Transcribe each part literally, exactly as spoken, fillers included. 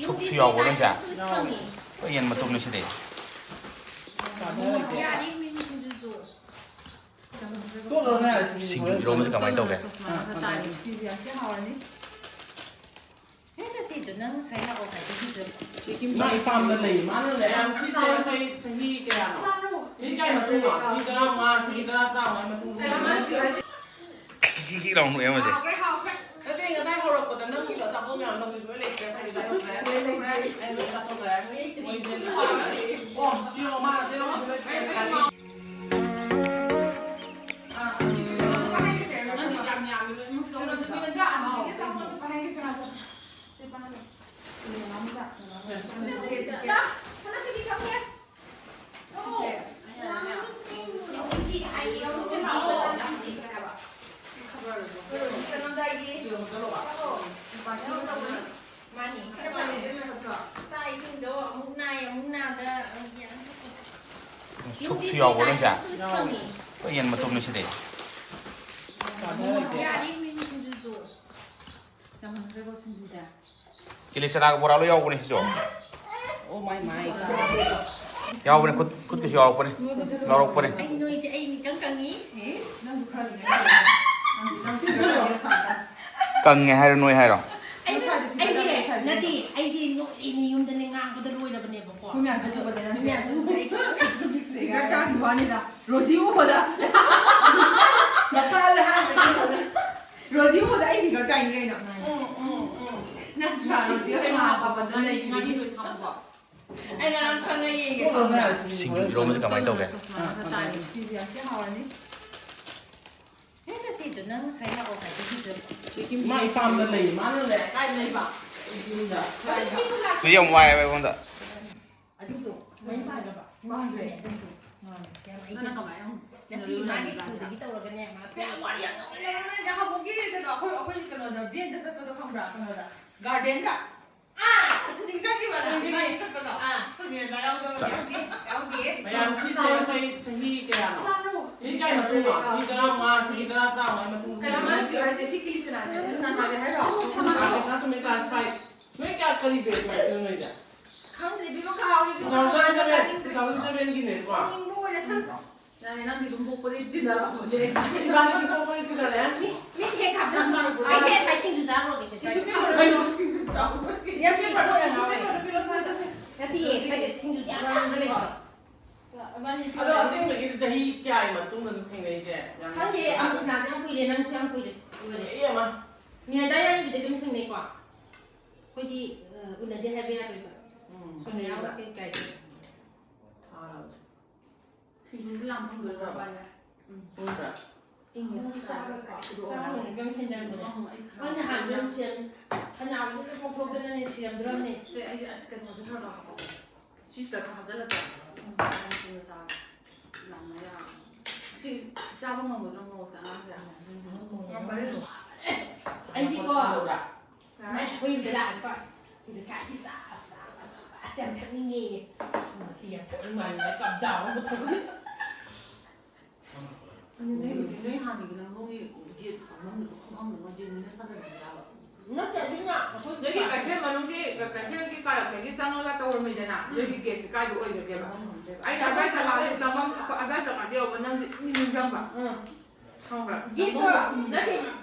ꯁꯨꯞꯁꯨ ꯌꯥꯎꯕ꯭ꯔꯣ ꯅꯪꯁꯦ? ꯌꯥꯎꯋꯦ꯫ ꯌꯦꯟ ꯃꯇꯨꯝꯅꯤ ꯁꯤꯗꯤ꯫ ꯆꯥꯕ ꯂꯩꯇꯦ꯫ ꯇꯣꯠꯂꯣꯅꯦ, ꯁꯤꯡꯖꯨ ꯁꯤꯡꯖꯨ ꯏꯔꯣꯝꯕꯁꯦ ꯀꯃꯥꯏꯅ ꯇꯧꯒꯦ? ꯑꯥ, ꯑꯥ꯫ ꯁꯤꯁꯦ ꯌꯥꯝ ꯊꯤ ꯍꯥꯎꯔꯅꯤ꯫ ꯅꯣꯏ ꯅꯆꯦꯗꯣ ꯅꯪ ꯉꯁꯥꯏ ꯂꯥꯛꯑꯣ ꯍꯥꯏꯕꯤꯗ꯭ꯔꯕꯣ? ꯃꯥ ꯏꯄꯥꯝꯗ ꯂꯩ꯫ ꯃꯥꯅꯅꯦ, ꯌꯥꯝ ꯁꯤꯁꯦ ꯑꯩꯈꯣꯏ ꯆꯍꯤ ꯀꯌꯥꯅꯣ? ꯆꯍꯤ ꯀꯌꯥꯒꯤ ꯃꯇꯨꯡꯅꯣ? ꯆꯍꯤ ꯇꯔꯥꯃꯉꯥ, ꯆꯍꯤ ꯇꯔꯥ, ꯇꯔꯥꯃꯉꯥ ꯃꯇꯨꯡꯗ꯫ ꯀꯤꯛ ꯀꯤꯛ ꯀꯤꯛ ꯂꯥꯎꯅ ꯅꯣꯛꯑꯦ ꯃꯥꯁꯦ꯫ ꯍꯥꯎꯈ꯭ꯔꯦ, ꯍꯥꯎꯈ꯭ꯔꯦ꯫ ꯅꯠꯇꯦ, ꯉꯁꯥꯏ ꯍꯧꯔꯛꯄꯗ ꯅꯪꯒꯤꯗꯣ ꯑꯆꯥꯄꯣꯠ ꯃꯌꯥꯝ ꯂꯧꯔꯤ ꯂꯣꯏ ꯂꯩꯇ꯭ꯔꯦ, ꯑꯩꯈꯣꯏ ꯆꯥꯊꯣꯛꯈ꯭ꯔꯦ꯫ ꯂꯣꯏ ꯂꯩꯇ꯭ꯔꯦ꯫ ꯑꯩ ꯂꯣꯏ ꯆꯥꯊꯣꯛꯈ꯭ꯔꯦ꯫ ꯂꯣꯏ ꯂꯩꯇ꯭ꯔꯦ꯫ ꯃꯣꯏꯁꯦ ꯂꯨꯄꯥ ꯑꯣ, ꯁꯤ ꯃꯃꯥ ꯂꯩꯔꯝꯃꯤꯁꯦ ꯂꯣꯏ ꯄꯤꯔꯛꯑꯦ꯫ ꯑꯥ, ꯑꯥ꯫ ꯅꯪꯗꯤ ꯌꯥꯝ ꯌꯥꯝꯃꯤ, ꯂꯣꯏꯅꯃꯛ ꯂꯧꯔꯁꯤꯔꯥ? ꯀꯩꯅꯣꯗꯣ ꯄꯤꯔꯛꯑꯣ꯫ ꯁꯤ ꯄꯥꯟꯒꯦ꯫ ꯁꯤ ꯄꯥꯟꯒꯦ꯫ ꯁꯤ ꯄꯥꯟꯒꯦ꯫ ꯁꯨꯞꯁꯨ ꯌꯥꯎꯕ꯭ꯔꯣ ꯅꯪꯁꯦ? ꯌꯥꯎꯋꯦ꯫ ꯌꯦꯟ ꯃꯇꯨꯝꯅꯤ ꯁꯤꯗꯤ꯫ ꯆꯥꯕ ꯂꯩꯇꯦ꯫ ꯌꯥꯝꯃꯟꯈ꯭ꯔꯦꯀꯣ ꯁꯤꯡꯖꯨꯁꯦ꯫ ꯀꯤꯂꯤ ꯆꯅꯥꯒ ꯕꯣꯔꯥ ꯂꯣꯏ ꯌꯥꯎꯕꯅꯦ ꯁꯤꯁꯨ꯫ Oh my, my God. ꯌꯥꯎꯕꯅꯦ, ꯈꯨꯠ, ꯈꯨꯠꯀꯤꯁꯨ ꯌꯥꯎꯔꯛꯄꯅꯦ꯫ ꯂꯧꯔꯛꯄꯅꯦ꯫ ꯑꯩ ꯅꯣꯏꯗꯤ ꯑꯩ ꯅꯪ ꯀꯪꯉꯤ꯫ ꯀꯪꯉꯦ ꯍꯥꯏꯔꯣ, ꯅꯣꯏ ꯍꯥꯏꯔꯣ? ꯑꯩꯁꯦ, ꯅꯠꯇꯦ, ꯑꯩꯁꯦ ꯅꯣꯛꯏꯅꯦ, ꯌꯨꯝꯗꯅꯦ ꯉꯥꯡꯕꯗ ꯂꯣꯏꯔꯕꯅꯦꯕꯀꯣ꯫ ꯃꯤ ꯃꯌꯥꯝ ꯆꯠꯂꯨꯕꯗ ꯅꯪ ꯃꯤ ꯃꯌꯥꯝ ꯆꯠꯂꯨꯕꯗ ꯑꯩ ꯈꯤꯇꯪ ꯐꯤꯒꯔ ꯇꯥꯈꯤꯕ ꯋꯥꯅꯤꯗ꯫ ꯔꯣꯖꯤ ꯎꯕꯗ꯫ ꯃꯁꯥꯗ ꯍꯥꯏꯔꯤꯁꯦ꯫ ꯔꯣꯖꯤ ꯎꯕꯗ ꯑꯩ ꯐꯤꯒꯔ ꯇꯥꯏꯅꯤ ꯀꯩꯅꯣ꯫ ꯎꯝ, ꯎꯝ, ꯎꯝ꯫ ꯅꯠꯇ꯭ꯔꯥ? ꯔꯣꯖꯤ ꯍꯣꯏ ꯃꯥ ꯄꯥꯄꯟꯗ ꯂꯩ꯫ ꯉꯥꯔꯤ ꯂꯣꯏ ꯊꯝꯃꯕꯣ? ꯑꯩ ꯉꯔꯥꯡ ꯈꯪꯉ ꯌꯦꯡꯒꯦ꯫ ꯁꯤꯡꯖꯨ ꯏꯔꯣꯝꯕꯁꯦ ꯀꯃꯥꯏꯅ ꯇꯧꯒꯦ? ꯁꯤꯁꯦ ꯌꯥꯝ ꯊꯤ ꯍꯥꯎꯔꯅꯤ꯫ ꯅꯣꯏ ꯅꯆꯦꯗꯣ ꯅꯪ ꯉꯁꯥꯏ ꯂꯥꯛꯑꯣ ꯍꯥꯏꯕꯤꯗ꯭ꯔꯕꯣ? ꯃꯥ ꯏꯄꯥꯝꯗ ꯂꯩ꯫ ꯃꯥꯅꯅꯦ꯫ ꯀꯥꯏ ꯂꯩꯕ? ꯌꯨꯝꯗ꯫ ꯑꯗꯨꯗꯤ ꯌꯥꯝ ꯋꯥꯏꯑꯦꯕ ꯑꯩꯉꯣꯟꯗ꯫ ꯑꯗꯨꯗꯣ ꯁꯨꯃꯥꯏꯅ ꯄꯥꯏꯔꯕ? ꯃꯥꯡꯈ꯭ꯔꯦ꯫ ꯑꯗꯨꯗꯣ꯫ ꯃꯥꯡꯈ꯭ꯔꯦ꯫ ꯌꯥꯝ ꯅꯪꯅ ꯀꯃꯥꯏꯅ ꯅꯠꯇꯦ, ꯃꯥꯒꯤ ꯈꯨꯗꯒꯤ ꯇꯧꯔꯒꯅꯦ, ꯃꯥ ꯁꯦ, ꯌꯥꯝ ꯋꯥꯔꯤ ꯌꯥꯝ ꯅꯣꯛꯅꯤꯡꯉꯦ꯫ ꯅꯪ ꯅꯍꯥꯟꯃꯨꯛꯀꯤ ꯀꯩꯅꯣ, ꯑꯩꯈꯣꯏ, ꯑꯩꯈꯣꯏ ꯀꯩꯅꯣꯗ ꯕꯦꯟꯗ ꯆꯠꯄꯗꯣ ꯈꯪꯕ꯭ꯔꯥ? ꯀꯩꯅꯣꯗ, ꯒꯥꯔꯗꯦꯟꯗ꯫ ꯑꯥ! ꯅꯤꯡꯁꯤꯡꯉꯤꯕ ꯅꯪ? ꯈꯪꯉꯦ꯫ ꯏꯕꯥꯅꯤ ꯆꯠꯄꯗꯣ? ꯑꯥ꯫ ꯑꯩꯈꯣꯏ ꯃꯤꯔꯟꯗꯥ ꯌꯥꯎꯗꯕꯒꯤ꯫ ꯌꯥꯎꯗꯦ, ꯌꯥꯎꯗꯦ꯫ ꯃꯌꯥꯝ ꯁꯤꯁꯦ ꯑꯩꯈꯣꯏ ꯆꯍꯤ ꯀꯌꯥꯅꯣ? ꯆꯍꯤ ꯀꯌꯥꯒꯤ ꯃꯇꯨꯡꯅꯣ? ꯆꯍꯤ ꯇꯔꯥꯃꯉꯥ, ꯆꯍꯤ ꯇꯔꯥ, ꯇꯔꯥꯃꯉꯥꯒꯤ ꯃꯇꯨꯡꯗ꯫ ꯀꯩꯅꯣ ꯃꯥꯅ ꯄꯤꯌꯨ ꯍꯥꯏꯁꯦ? ꯁꯤ ꯀꯤꯂꯤ ꯆꯅꯥꯁꯦ? ꯆꯅꯥ ꯆꯥꯒꯦ ꯍꯥꯏꯔꯣ? ꯆꯅꯥ ꯆꯥꯒꯦ꯫ ꯆꯅꯥ ꯆꯥꯒꯦ꯫ ꯅꯣꯏ ꯀꯌꯥ ꯀꯔꯤ ꯕꯦꯠꯁ ꯑꯣꯏꯗꯣꯏꯅꯣ ꯅꯣꯏꯁꯦ? ꯈꯪꯗ꯭ꯔꯦ, ꯏꯕꯦꯝꯃ, ꯀꯥꯎꯔꯦ, ꯏꯕꯦꯝꯃ꯫ Two thousand seven, two thousand seven ꯒꯤꯅꯦꯀꯣ? ꯈꯪꯅꯤꯡꯕ ꯑꯣꯏꯔꯁꯅꯨ꯫ ꯌꯥꯔꯦ, ꯅꯪꯗꯤ ꯑꯗꯨꯝ ꯄꯣꯛꯄꯗꯩ ꯇꯤꯟꯅꯔꯛꯑꯕꯅꯦ꯫ ꯏꯕꯥꯅꯤꯗꯤ ꯄꯣꯛꯄꯗꯩ ꯇꯤꯟꯅꯔꯛꯑꯦ꯫ ꯃꯤ, ꯃꯤ ꯍꯦꯛ ꯈꯥꯝꯖꯟꯕ ꯍꯧꯔꯛꯄꯗ, ꯑꯩꯁꯦ ꯉꯁꯥꯏ ꯁꯤꯡꯖꯨ ꯆꯥꯈ꯭ꯔꯣ, ꯁꯤꯁꯦ꯫ ꯁꯤꯁꯨ ꯄꯤꯔꯣ, ꯁꯤꯁꯨ ꯆꯥꯎ꯫ ꯅꯠꯇꯦ, ꯄꯤꯔꯣ, ꯄꯤꯔꯣ, ꯁ꯭ꯋꯥꯏꯗ꯫ ꯅꯠꯇꯤꯌꯦ, ꯁ꯭ꯋꯥꯏꯗ ꯁꯤꯡꯖꯨ ꯆꯥꯕ ꯂꯩꯇ꯭ꯔꯣ? ꯑꯗꯣ ꯑꯁꯦꯡꯕꯒꯤꯗꯤ ꯆꯍꯤ ꯀꯌꯥꯒꯤ ꯃꯇꯨꯡꯗꯅꯣ ꯊꯦꯡꯅꯩꯁꯦ? ꯌꯥꯝ ꯈꯪꯗꯦ, ꯅꯨꯡꯁꯤꯕ꯫ ꯑꯃꯁꯤꯅꯥꯗꯤ ꯌꯥꯝ ꯀꯨꯏꯔꯦ, ꯅꯪꯁꯨ ꯌꯥꯝ ꯀꯨꯏꯔꯦ꯫ ꯂꯣꯏꯔꯦ꯫ ꯆꯍꯤ ꯑꯃ꯫ ꯅꯤꯔꯟꯗꯥ ꯌꯥꯏꯕꯤꯗ ꯑꯗꯨꯝ ꯊꯦꯡꯅꯩꯀꯣ꯫ ꯑꯩꯈꯣꯏꯗꯤ, ꯑ, ꯎꯅꯗꯦ ꯍꯥꯏꯕ ꯌꯥꯔꯣꯏꯕ꯫ ꯎꯝ꯫ ꯁꯣꯅꯤꯌꯥ ꯀꯩ ꯀꯥꯏꯗꯦ꯫ ꯊꯥꯔꯕꯅꯦ꯫ ꯁꯤꯡꯖꯨꯁꯨ ꯌꯥꯝ ꯐꯪꯗꯣꯏꯕ ꯃꯥꯜꯂꯦ꯫ ꯎꯝ꯫ ꯐꯪꯗ꯭ꯔꯥ? ꯏꯪꯅ ꯆꯥꯔꯒ ꯆꯥꯛ ꯆꯥꯕꯅ ꯏꯕꯦꯝ ꯍꯦꯟꯖꯟꯕꯅꯦ꯫ ꯎꯝ, ꯑꯩ ꯈꯅꯥꯎ ꯅꯪ ꯅꯍꯥꯟ ꯌꯥꯝ ꯅꯪ ꯁꯦꯝ-, ꯈꯅꯥꯎꯗꯨ ꯂꯣꯏ ꯄꯣꯛꯊꯣꯛꯇꯅꯅꯦ ꯁꯤꯔꯝꯗ꯭ꯔꯕꯅꯦ꯫ ꯁꯦ, ꯑꯩ ꯑꯁ ꯀꯩꯅꯣꯁꯦ ꯈꯔ ꯈꯔ ꯍꯥꯞꯄꯛꯑꯣ꯫ ꯁꯤꯁꯤꯗ ꯈꯔ ꯍꯥꯞꯆꯜꯂꯛꯀꯦ꯫ ꯎꯝ꯫ ꯅꯪ ꯁꯤꯅ ꯆꯥꯔꯣ꯫ ꯂꯥꯝꯃ ꯌꯥꯔꯣꯏ꯫ ꯁꯤ ꯆꯥꯕ ꯉꯝꯒꯗ꯭ꯔꯣ ꯃꯣꯔꯣꯛꯁꯦ ꯑꯉꯥꯡꯁꯦ? ꯉꯝꯃꯔꯣꯏ꯫ ꯑꯩꯗꯤꯀꯣ, ꯌꯥꯔꯦ꯫ ꯑꯩꯈꯣꯏ ꯌꯨꯝꯗ ꯂꯥꯛꯑꯗꯤꯀꯣ, ꯑꯁ, ꯑꯩꯈꯣꯏ ꯂꯩꯀꯥꯏꯒꯤ ꯆꯥ, ꯆꯥ, ꯆꯥ, ꯆꯥ, ꯆꯥ ꯌꯥꯝ ꯊꯛꯅꯤꯡꯉꯦꯌꯦ꯫ ꯁꯤ ꯌꯥꯝ ꯊꯛꯅꯤꯡ ꯃꯥꯜꯂꯦꯅ ꯀꯞ ꯆꯥꯎ ꯑꯃ ꯄꯨꯊꯣꯛꯈ꯭ꯔꯦ꯫ ꯅꯣꯏ ꯍꯧꯖꯤꯛ ꯅꯣꯏ ꯍꯥꯟꯅꯒꯤ ꯅꯪ ꯅꯣꯏꯒꯤ ꯒꯦꯠ ꯆꯪꯐꯝꯗꯨꯁꯨ ꯈꯪꯐꯝꯗꯨ ꯃꯣꯏ ꯖꯦꯅꯤꯅ ꯁꯥꯖꯟꯕꯅꯦ ꯍꯥꯏꯕ꯫ ꯅꯠꯇꯦ, ꯑꯗꯨꯅ ꯑꯩꯈꯣꯏ ꯅꯣꯏꯒꯤ ꯀꯩꯊꯦꯜ ꯃꯅꯨꯡꯒꯤ, ꯀꯩꯊꯦꯜꯒꯤ ꯀꯥꯔꯛꯇꯒꯤ ꯆꯪꯉꯒ ꯇꯧꯔꯝꯃꯤꯗꯅ, ꯎꯝ꯫ ꯅꯣꯏꯒꯤ ꯒꯦꯠꯁꯦ ꯀꯥꯏꯗ ꯑꯣꯏꯒꯦꯕ? ꯈꯪꯐꯝ ꯈꯪꯗꯦꯕ꯫ ꯑꯩꯅ ꯑꯗꯥꯏ ꯖꯒꯥꯗ ꯆꯪꯐꯝ, ꯑꯗꯥꯏ ꯖꯒꯥꯗ ꯌꯧꯕ ꯅꯪꯁꯦ ꯏꯅꯤꯡ ꯅꯤꯡꯁꯤꯡꯕ꯫ ꯎꯝ꯫ ꯈꯪꯕ꯭ꯔꯥ? ꯒꯦꯠꯇꯣ, ꯅꯠꯇꯦ,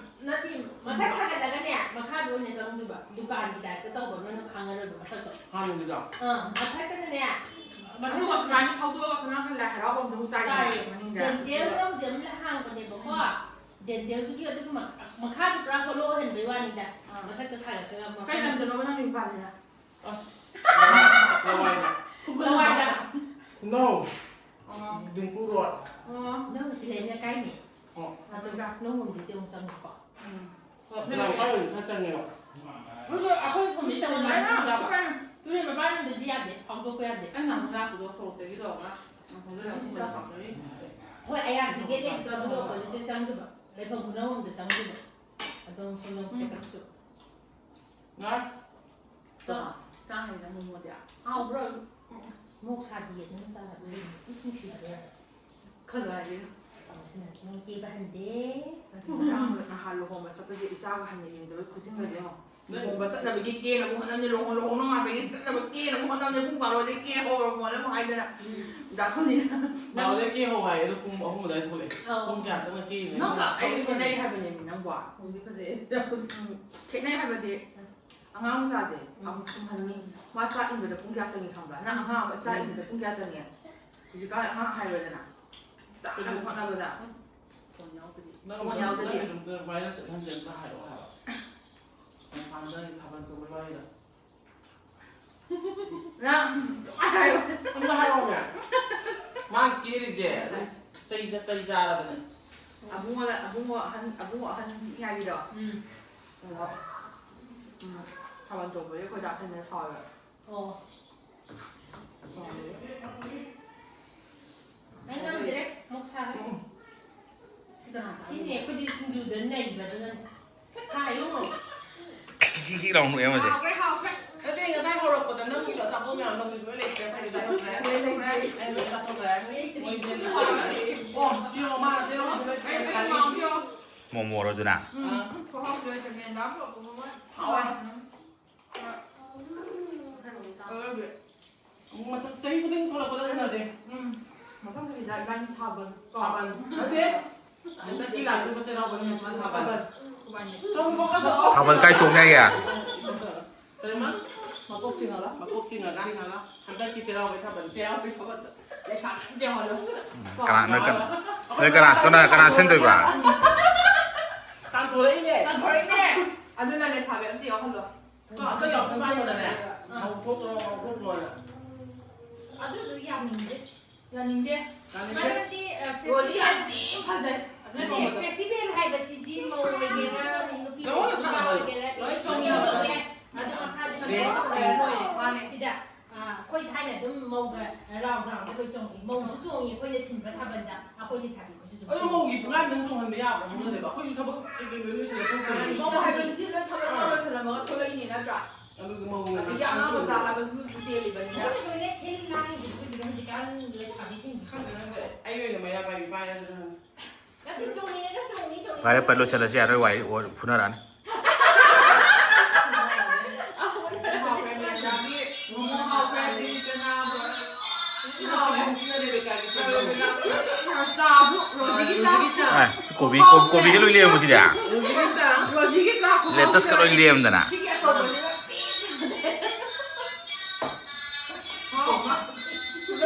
ꯅꯠꯇꯦ, ꯃꯊꯛ ꯊꯥꯒꯠꯂꯒꯅꯦ, ꯃꯈꯥꯗ ꯑꯣꯏꯅ ꯆꯪꯗꯣꯏꯕ, ꯗꯨꯀꯥꯟꯒꯤ ꯇꯥꯏꯞꯇ ꯇꯧꯕ, ꯅꯪꯅ ꯈꯪꯉꯔꯣꯏꯕ ꯃꯁꯛꯇꯣ꯫ ꯍꯥꯟꯅꯒꯤꯗꯣ? ꯑꯥ, ꯃꯊꯛꯇꯅꯅꯦ, ꯃꯊꯛ ꯑꯗꯨꯒ ꯁꯨꯃꯥꯏꯅ ꯐꯥꯎꯗꯣꯛꯑꯒ ꯁꯅꯥꯃꯍꯤ ꯂꯥꯏ ꯍꯔꯥꯎꯕ ꯑꯃꯁꯨ ꯑꯃꯨꯛ ꯇꯥꯏꯗꯅ ꯇꯥꯏꯌꯦ꯫ ꯃꯅꯤꯡꯗ꯫ ꯗꯦꯟꯇꯦꯜ ꯂꯧꯁꯦ ꯑꯃ ꯍꯥꯡꯕꯅꯦꯕꯀꯣ꯫ ꯎꯝ꯫ ꯗꯦꯟꯇꯦꯜꯗꯨꯒꯤ ꯑꯗꯨꯒꯤ ꯃꯈ-, ꯃꯈꯥꯁꯦ ꯄꯨꯔꯥ ꯍꯣꯂꯣ ꯑꯣꯏꯍꯟꯕꯩ ꯋꯥꯅꯤꯗ꯫ ꯑꯥ꯫ ꯃꯊꯛꯇ ꯊꯥꯒꯠꯂꯒ ꯀꯩ ꯃꯈꯥ ꯂꯝꯗꯅꯣꯕ ꯅꯪ ꯌꯨꯝ ꯄꯥꯜꯂꯤꯅ? ꯑꯁ, ꯂꯋꯥꯏꯗ꯫ ꯂꯋꯥꯏꯗ꯫ ꯈꯨꯅꯧ꯫ ꯑꯣ꯫ ꯗꯤꯡꯀꯨ ꯔꯣꯗ꯫ ꯑꯣ꯫ ꯅꯪ ꯍꯧꯖꯤꯛ ꯂꯩꯔꯤꯅ ꯀꯥꯏꯅꯤ? ꯑꯣ꯫ ꯑꯗꯨ ꯅꯣꯡꯃꯗꯤ ꯑꯃꯨꯛ ꯆꯪꯉꯨꯀꯣ꯫ ꯎꯝ꯫ ꯍꯣꯏ, ꯌꯥꯝ ꯀꯥꯏꯗꯦ, ꯈꯔ ꯆꯪꯉꯦꯕ꯫ ꯑꯗꯨ ꯑꯩꯈꯣꯏ ꯐꯣꯟꯗꯤ ꯆꯪꯉꯦ꯫ ꯂꯥꯏꯅ ꯆꯪꯉꯦ꯫ ꯇꯨꯔꯦꯜ ꯃꯄꯥꯟꯗꯗꯤ ꯌꯥꯗꯦ, ꯐꯥꯎꯗꯣꯛꯄ ꯌꯥꯗꯦ꯫ ꯑꯩ ꯅꯍꯥꯟ ꯂꯥꯛꯄꯗꯣ ꯁꯣꯔꯣꯛꯇꯒꯤ ꯇꯧꯔꯒ ꯍꯣꯏ, ꯑꯌꯥ ꯍꯤꯒꯦꯠ ꯂꯩꯕꯗꯣ ꯑꯗꯨꯒꯤ opposite ꯇ ꯆꯪꯗꯣꯏꯕ꯫ ꯂꯩꯐꯝ ꯈꯨꯅꯧꯔꯣꯝꯗ ꯆꯪꯗꯣꯏꯕ꯫ ꯑꯗꯣꯝ ꯈꯨꯅꯧ ꯎꯝ꯫ ꯆꯪꯉꯛꯇꯣꯏꯕ꯫ ꯉꯥ? ꯆꯥ-, ꯆꯥ ꯍꯩꯅ ꯃꯣꯃꯣꯗꯤ꯫ ꯍꯥꯎꯕ꯭ꯔꯣ? ꯃꯣꯛ ꯁꯥꯗꯤꯌꯦ, ꯑꯗꯨꯝ ꯆꯥꯔ ꯂꯩꯔꯤꯅꯦ꯫ ꯏꯁ, ꯅꯨꯡꯁꯤꯗ꯭ꯔꯣ? ꯈꯖ ꯍꯥꯏꯗꯤ꯫ ꯆꯥꯎꯁꯤꯟꯅꯁꯤ, ꯅꯪ ꯀꯦꯕ ꯍꯟꯗꯦ꯫ ꯑꯗꯨ ꯉꯔꯥꯡ ꯅꯍꯥꯟ ꯂꯨꯍꯣꯡꯕ ꯆꯠꯄꯁꯦ ꯏꯆꯥꯒ ꯍꯟꯅ ꯌꯦꯡꯗꯕꯩ ꯈꯨꯖꯤꯟꯒꯁꯦ ꯌꯦꯡꯉꯣ꯫ ꯂꯨꯍꯣꯡꯕ ꯆꯠꯅꯕꯒꯤ ꯀꯦꯅꯕ ꯍꯣꯠꯅꯕꯅꯤ, ꯂꯨꯍꯣꯡ ꯂꯨꯍꯣꯡ ꯅꯣꯡꯉꯥꯟꯕꯒꯤ ꯆꯠꯅꯕ ꯀꯦꯅꯕ ꯍꯣꯠꯅꯕꯅꯤ, ꯄꯨꯡ ꯕꯥꯔꯣꯗꯒꯤ ꯀꯦ ꯍꯧꯔꯝꯃꯣꯅ ꯑꯃꯨꯛ ꯍꯥꯏꯗꯅ꯫ ꯗꯥ ꯁꯣꯅꯤꯅ ꯅꯪ ꯕꯥꯔꯣꯗꯒꯤ ꯀꯦ ꯍꯧ ꯍꯥꯏ, ꯑꯗꯣ ꯄꯨꯡ ꯑꯍꯨꯝ ꯑꯗꯨꯋꯥꯏꯗ ꯊꯣꯛꯂꯛꯑꯦ꯫ ꯑꯧ꯫ ꯄꯨꯡ ꯀꯌꯥ ꯆꯪꯉ ꯀꯦꯔꯤꯅꯣ? ꯅꯪꯒ ꯑꯩꯒ ꯈꯦꯠꯅꯩ ꯍꯥꯏꯕꯅꯦꯃꯤ ꯅꯪꯕꯣ꯫ ꯎꯝ, ꯈꯦꯠꯅꯩ ꯍꯥꯏꯕꯗꯤ ꯑꯉꯥꯡ ꯃꯆꯥꯁꯦ ꯑꯃꯨꯛ ꯇꯨꯝꯍꯟꯅꯤ꯫ ꯃꯥ ꯆꯥꯛ ꯏꯟꯕꯗ ꯄꯨꯡ ꯀꯌꯥ ꯆꯪꯉꯤ ꯈꯪꯕ꯭ꯔꯥ? ꯅꯪ ꯑꯉꯥꯡ ꯑꯃ ꯆꯥꯛ ꯏꯟꯕꯗ ꯄꯨꯡ ꯀꯌꯥ ꯆꯪꯉꯤ? ꯍꯧꯖꯤꯛꯀꯥꯟ ꯑꯉꯥꯡ ꯍꯥꯏꯔꯣꯗꯅ꯫ ꯆꯥꯛ ꯏꯟꯕ ꯍꯣꯠꯅꯕꯗ꯫ ꯐꯣꯟ ꯌꯥꯎꯗ꯭ꯔꯗꯤ꯫ ꯅꯪ ꯐꯣꯟ ꯌꯥꯎꯗ꯭ꯔꯗꯤ꯫ ꯅꯪ ꯑꯗꯨꯝ ꯀꯃꯥꯏꯅ ꯆꯠꯍꯟꯒꯦ ꯑꯝꯇ ꯍꯥꯏꯔꯛꯑꯣ ꯍꯥꯏꯕ꯫ ꯅꯪ ꯊꯥꯕꯜ ꯆꯣꯡꯕꯩ ꯋꯥꯔꯤꯗꯣ꯫ ꯅꯪ ꯑꯗꯨꯃꯥꯏꯅ ꯍꯥꯏꯔꯣ꯫ ꯑꯝꯇ ꯍꯥꯏꯔꯛꯑꯣꯃꯦ꯫ ꯃꯥ ꯀꯦꯔꯤꯁꯦ ꯑꯗꯨꯝ ꯆꯩ ꯆꯥ-, ꯆꯩ ꯆꯥꯔꯕꯅꯦ꯫ ꯑꯕꯨꯡꯉꯣꯗ, ꯑꯕꯨꯡꯉꯣ ꯑꯍꯟ, ꯑꯕꯨꯡꯉꯣ ꯑꯍꯟ ꯄꯤꯛꯏꯉꯥꯏꯒꯤꯗꯣ꯫ ꯎꯝ꯫ ꯑꯗꯣ, ꯎꯝ, ꯊꯥꯕꯜ ꯆꯣꯡꯕꯒꯤ ꯑꯩꯈꯣꯏ ꯗꯥ ꯁꯅꯤꯅ ꯁꯥꯎꯋꯦꯕ꯫ ꯑꯣ꯫ ꯁꯥꯎꯋꯦ꯫ ꯑꯩ ꯉꯝꯗ꯭ꯔꯦ, ꯃꯣꯛ ꯁꯥꯔꯦ꯫ ꯎꯝ꯫ ꯁꯤ ꯀꯅꯥ ꯆꯥꯗꯣꯏꯅꯣ? ꯁꯤꯅꯦ ꯑꯩꯈꯣꯏꯗꯤ ꯁꯤꯡꯖꯨꯗ ꯅꯩꯕ, ꯑꯗꯨꯅ ꯁꯥ ꯍꯩꯔꯨ ꯃꯣꯔꯣꯛ꯫ ꯈꯤꯈꯤ ꯂꯥꯎ ꯅꯣꯛꯑꯦ ꯑꯃꯁꯦ꯫ ꯍꯥꯎꯈ꯭ꯔꯦ, ꯍꯥꯎꯈ꯭ꯔꯦ꯫ ꯅꯠꯇꯦ, ꯉꯁꯥꯏ ꯍꯧꯔꯛꯄꯗ ꯅꯪꯒꯤꯗꯣ ꯑꯆꯥꯄꯣꯠ ꯃꯌꯥꯝꯗꯣ ꯍꯧꯖꯤꯛ ꯂꯣꯏ ꯂꯩꯇ꯭ꯔꯦ, ꯑꯩꯈꯣꯏ ꯂꯣꯏ ꯆꯥꯊꯣꯛꯈ꯭ꯔꯦ꯫ ꯂꯣꯏ ꯂꯩꯇ꯭ꯔꯦ꯫ ꯑꯩ ꯂꯣꯏ ꯆꯥꯊꯣꯛꯈ꯭ꯔꯦ꯫ ꯂꯣꯏ ꯂꯩꯇ꯭ꯔꯦ꯫ ꯃꯣꯏꯗꯤ ꯑꯣ, ꯁꯤ ꯌꯦꯡꯉꯣ, ꯃꯥꯅ ꯇꯧꯔꯤꯁꯦ ꯂꯣꯏ ꯑꯩ ꯂꯩꯇ꯭ꯔꯦ꯫ ꯃꯥꯡꯒꯦ꯫ ꯃꯣꯃꯣꯔꯣ ꯑꯗꯨꯅ? ꯎꯝ, ꯈꯨꯍꯥꯎꯗꯤ ꯂꯣꯏ ꯆꯠꯃꯤꯟꯅ ꯍꯥꯎꯋꯦ꯫ ꯎꯝ꯫ ꯑꯃꯨꯛ ꯃꯊꯪ ꯆꯍꯤ ꯈꯨꯗꯤꯡꯒꯤ ꯊꯣꯛꯂꯛꯄꯗ ꯎꯅꯁꯦ꯫ ꯎꯝ꯫ ꯃꯊꯪ ꯆꯍꯤꯗ ꯏꯕꯥꯅꯤ ꯊꯥꯕꯜ꯫ ꯊꯥꯕꯜ꯫ ꯅꯠꯇꯦ꯫ ꯍꯟꯗꯛꯀꯤ ꯂꯥꯛꯇꯣꯏꯕ ꯆꯩꯔꯥꯎꯕ ꯅꯨꯃꯤꯠꯁꯤꯃ ꯊꯥꯕꯜ꯫ ꯊꯥꯕꯜ꯫ ꯏꯕꯥꯅꯤ꯫ ꯁꯣꯝ focus ꯇꯧ꯫ ꯊꯥꯕꯜ ꯀꯥꯏ ꯆꯣꯡꯅꯤ ꯍꯥꯏꯒꯦ? ꯀꯔꯤꯃ? ꯃꯀꯣꯛ ꯆꯤꯡꯉꯒ꯫ ꯃꯀꯣꯛ ꯆꯤꯡꯉꯒ꯫ ꯆꯤꯡꯉꯒ꯫ ꯍꯟꯗꯛꯀꯤ ꯆꯩꯔꯥꯎꯕꯩ ꯊꯥꯕꯜ꯫ ꯆꯩꯔꯥꯎꯕꯩ ꯊꯥꯕꯜꯗ꯫ ꯂꯩꯁꯥꯕꯤ ꯑꯝꯇ ꯌꯥꯎꯍꯜꯂꯣ꯫ ꯎꯝ, ꯀꯅꯥ, ꯅꯣꯏ ꯀꯅꯥ, ꯅꯣꯏ ꯀꯅꯥ, ꯀꯅꯥ, ꯀꯅꯥ ꯁꯤꯟꯗꯣꯏꯕ? ꯇꯥꯟꯊꯣꯔꯛꯏꯅꯦ꯫ ꯇꯥꯟꯊꯣꯔꯛꯏꯅꯦ꯫ ꯑꯗꯨꯅ ꯂꯩꯁꯥꯕꯤ ꯑꯝꯇ ꯌꯥꯎꯍꯜꯂꯣ꯫ ꯑꯝꯇ ꯌꯥꯎꯁꯪ ꯐꯪꯕꯗꯅꯦ, ꯉꯧꯊꯣꯛꯈ꯭ꯔꯣ, ꯉꯧꯊꯣꯛꯈ꯭ꯔꯣꯅ꯫ ꯑꯗꯨꯗꯣ ꯌꯥꯅꯤꯡꯗꯦ꯫ ꯌꯥꯅꯤꯡꯗꯦ꯫ ꯌꯥꯅꯤꯡꯗꯦ꯫ ꯃꯔꯝꯗꯤ, ꯑ, ꯔꯣꯖꯤ ꯌꯥꯝ ꯊꯤ ꯐꯖꯩ꯫ ꯅꯠꯇꯦ, festival ꯍꯥꯏꯕꯁꯤꯗꯤ ꯃꯧ ꯑꯣꯏꯒꯦꯔꯥ, ꯅꯨꯄꯤ ꯅꯉꯣꯟꯗ ꯑꯣꯏꯒꯦꯔꯥ, ꯁꯥꯟꯅꯍꯜꯂꯨ꯫ ꯅꯨꯄꯥ ꯑꯣꯏꯒꯦꯔꯥ, ꯂꯣꯏ ꯆꯣꯡꯃꯤꯟꯅꯔꯣ꯫ ꯆꯣꯡꯕ ꯌꯥꯏ꯫ ꯑꯗꯣ ꯃꯁꯥꯗꯤ ꯐꯖꯅ ꯇꯧꯔꯦ꯫ ꯃꯥꯅꯦ꯫ ꯁꯤꯗ, ꯑ, ꯑꯩꯈꯣꯏ ꯊꯥꯏꯅ ꯑꯗꯨꯝ ꯃꯧꯒ round round ꯑꯩꯈꯣꯏ ꯆꯣꯡꯉꯤ꯫ ꯃꯧꯁꯨ ꯆꯣꯡꯉꯤ ꯑꯩꯈꯣꯏꯅ ꯁꯤꯟꯕ ꯊꯥꯕꯜꯗ꯫ ꯑꯩꯈꯣꯏ ꯂꯩꯁꯥꯕꯤ ꯑꯗꯨ ꯃꯧꯒꯤ ꯄꯨꯡꯂꯥꯟꯗꯪ ꯇꯣꯡꯍꯟꯕ ꯌꯥꯕ꯭ꯔꯥ ꯈꯪꯗꯦꯕ꯫ ꯑꯩꯈꯣꯏꯁꯨ ꯊꯕꯛ ꯀꯩꯀꯩ ꯂꯣꯏ ꯂꯣꯏꯁꯤꯜꯂ ꯊꯣꯛꯇꯣꯏꯅꯤ꯫ ꯃꯧ ꯍꯥꯏꯕꯁꯤꯗꯤ ꯂꯣꯏ ꯊꯕꯛ ꯏꯪꯈꯥꯡ ꯂꯣꯏꯁꯤꯜꯂꯝꯃꯒ ꯊꯣꯛꯂꯛꯏꯅꯤ ꯅꯠꯇ꯭ꯔꯥ? ꯑꯗꯨꯒꯤ ꯃꯧ ꯑꯗꯒꯤ ꯑꯉꯥꯡ ꯃꯆꯥ ꯍꯥꯏꯕꯁꯨ ꯆꯦꯜꯂꯤꯕꯅꯤꯅ꯫ ꯑꯩꯈꯣꯏ ꯂꯣꯏꯅ ꯁꯤꯜ ꯂꯥꯡꯉꯤꯁꯤꯕꯨ ꯍꯧꯖꯤꯛꯀꯥꯟ ꯂꯩꯁꯥꯕꯤꯁꯤꯡꯁꯦ꯫ ꯈꯪꯗꯦ, ꯈꯪꯗꯦ꯫ ꯑꯩ ꯑꯣꯏꯅ ꯃꯩꯔꯥ ꯄꯥꯏꯕꯤ ꯄꯥꯏꯔꯁꯤꯔ ꯈꯪꯗꯦ꯫ ꯅꯠꯇꯦ, ꯆꯣꯡꯅꯤꯡꯉꯒ ꯆꯣꯡꯅꯤ, ꯆꯣꯡꯅꯤꯡꯉꯒ ꯐꯔꯦ, ꯐꯔꯦ, ꯂꯣꯏꯁꯤꯜꯂꯁꯤ ꯌꯥꯔꯣꯏ, ꯋꯥꯔꯤ ꯐꯨꯅꯔꯛꯑꯅꯤ꯫ ꯆꯥꯕꯨ ꯔꯣꯖꯤꯒꯤ ꯆꯥ꯫ ꯑꯦ, ꯀꯣꯕꯤ, ꯀꯣꯕꯤ, ꯀꯣꯕꯤꯁꯦ ꯂꯣꯏ ꯂꯦꯝꯃꯨ ꯁꯤꯗꯤ꯫ ꯔꯣꯖꯤꯒꯤ ꯆꯥ꯫ ꯔꯣꯖꯤꯒꯤ ꯆꯥ ꯈꯨꯍꯥꯎꯁꯦ꯫ ꯂꯦꯇꯁꯀ ꯂꯣꯏ ꯂꯦꯝꯗꯅ꯫ ꯁꯤꯒꯤ ꯑꯆꯧꯕꯁꯤꯅ ꯄꯤꯛ ꯊꯟꯖꯜꯂꯦ꯫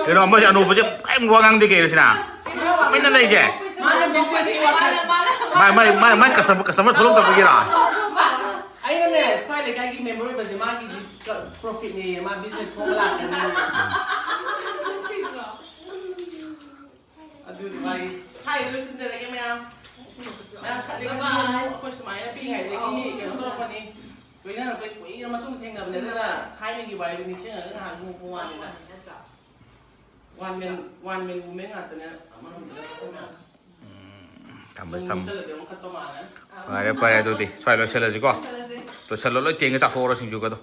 ꯀꯩꯅꯣ, ꯑꯃꯁꯦ ꯑꯅꯣꯛꯄꯁꯦ ꯀꯔꯤꯝ ꯋꯥ ꯉꯥꯡꯗꯦ ꯀꯩꯅꯣ ꯁꯤꯅ? ꯇꯨꯃꯤꯟꯅ ꯂꯩꯁꯦ꯫ ꯃꯥꯅ ꯃꯥꯅ, ꯃꯥꯅ, ꯃꯥꯅ꯫ ꯃꯥꯏ, ꯃꯥꯏ, ꯃꯥꯏ, ꯃꯥꯏ customer, customer ꯊꯣꯛꯂꯛꯇꯕꯒꯤꯔꯣ? ꯑꯩꯅꯅꯦ, ꯁ꯭ꯋꯥꯏ ꯂꯩꯀꯥꯏꯒꯤ member ꯑꯣꯏꯕꯁꯦ ꯃꯥꯒꯤꯗꯤ profitꯅꯦꯌꯦ, ꯃꯥ business ꯊꯣꯛꯑ ꯂꯥꯛꯀꯅꯤ꯫ ꯑꯗꯨꯗꯤ ꯋꯥꯔꯤ ꯁ꯭ꯋꯥꯏꯗ ꯂꯣꯏꯁꯤꯟꯖꯔꯒꯦ ꯃꯌꯥꯝ꯫ ꯃꯌꯥꯝ ꯈꯠꯂꯦ ꯈꯠꯂꯦ, ꯑꯩꯈꯣꯏ ꯁꯨꯃꯥꯏꯅ ꯄꯤꯛꯏꯉꯩꯗꯒꯤ ꯀꯩꯅꯣ ꯇꯧꯔꯛꯄꯅꯤ꯫ ꯂꯣꯏꯅꯔꯛꯄꯩ ꯀꯨꯏꯔ ꯃꯇꯨꯡ ꯊꯦꯡꯅꯕꯅꯦ, ꯑꯗꯨꯅ ꯊꯥꯏꯅꯒꯤ ꯋꯥꯔꯤꯗꯣ ꯅꯤꯡꯁꯤꯡꯉꯒ ꯉꯥꯏꯍꯥꯛ ꯅꯣꯛꯄ ꯋꯥꯅꯤꯗ꯫ One man, one man woman ꯉꯥꯛꯇꯅꯦ ꯑꯃꯔꯣꯝꯗ꯫ ꯊꯝꯕꯁꯤ ꯊꯝ-, ꯆꯠꯂꯗꯤ ꯑꯃꯨꯛ ꯈꯠꯄ ꯃꯥꯜꯂꯦ꯫ ꯐꯔꯦ, ꯐꯔꯦ, ꯑꯗꯨꯗꯤ ꯁ꯭ꯋꯥꯏ ꯂꯣꯏꯁꯤꯜꯂꯁꯤꯀꯣ꯫ ꯂꯣꯏꯁꯤꯜꯂꯁꯦ꯫ ꯂꯣꯏꯁꯤꯜꯂꯣ, ꯂꯣꯏ ꯇꯦꯡꯒ ꯆꯥꯊꯣꯛꯑꯣꯔꯣ ꯁꯤꯡꯖꯨꯒꯗꯣ꯫